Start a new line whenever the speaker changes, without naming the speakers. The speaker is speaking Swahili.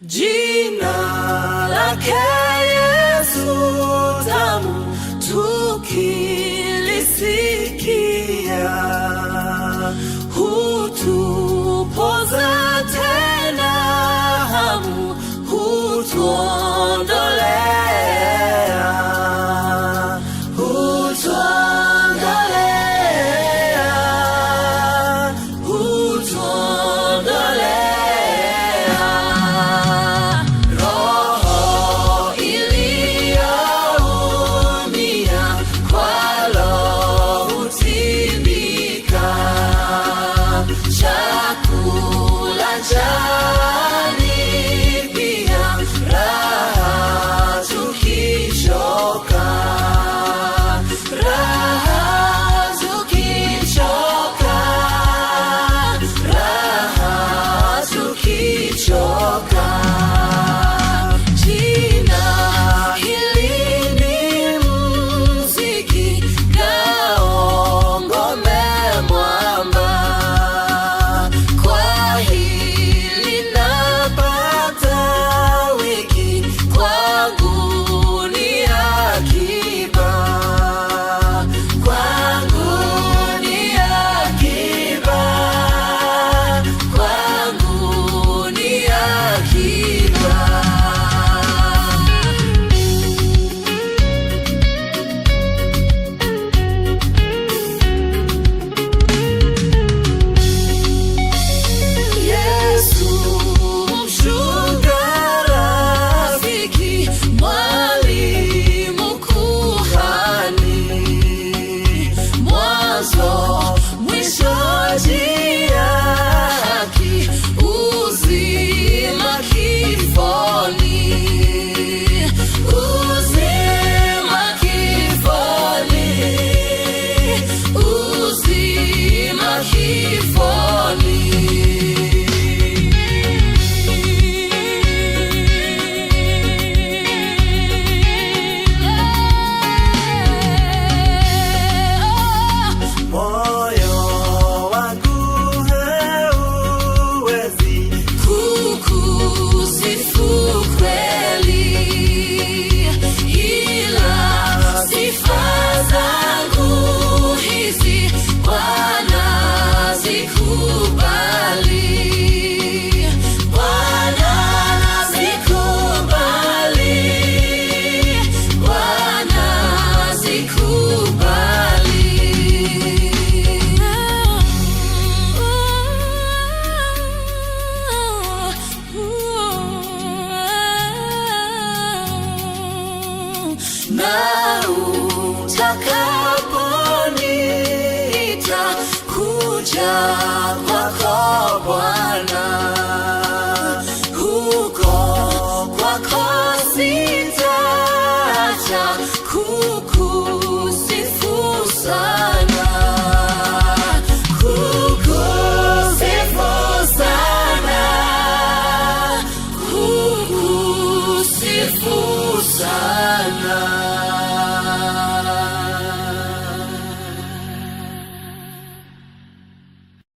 Jina lake Yesu tamu tukilisikia, hutupoza tena hamu, hutuondolea, hutuondolea, hutuondolea. Roho iliyoumia kwalo hutibika, chakula njani pia raha tukichoka, raha tukichoka, raha tukichoka. Jina hili ni mziki, ngao, ngome, mwamba. Kwa hili napata wiki, kwangu ni akiba, kwangu ni akiba, kwangu ni akiba. Yesu mchunga, rafiki, mwalimu, kuhani, mwanzo, mwisho, njia, haki, uzima kifoni, uzima kifoni, uzima kifoni.
Moyo wangu hauwezi
Kukusifu kweli, ila sifa zangu hizi Bwana zikubali, Bwana zikubali, Bwana zikubali. Na utakaponiita kuja kwako Bwana, huko kwako sitaacha.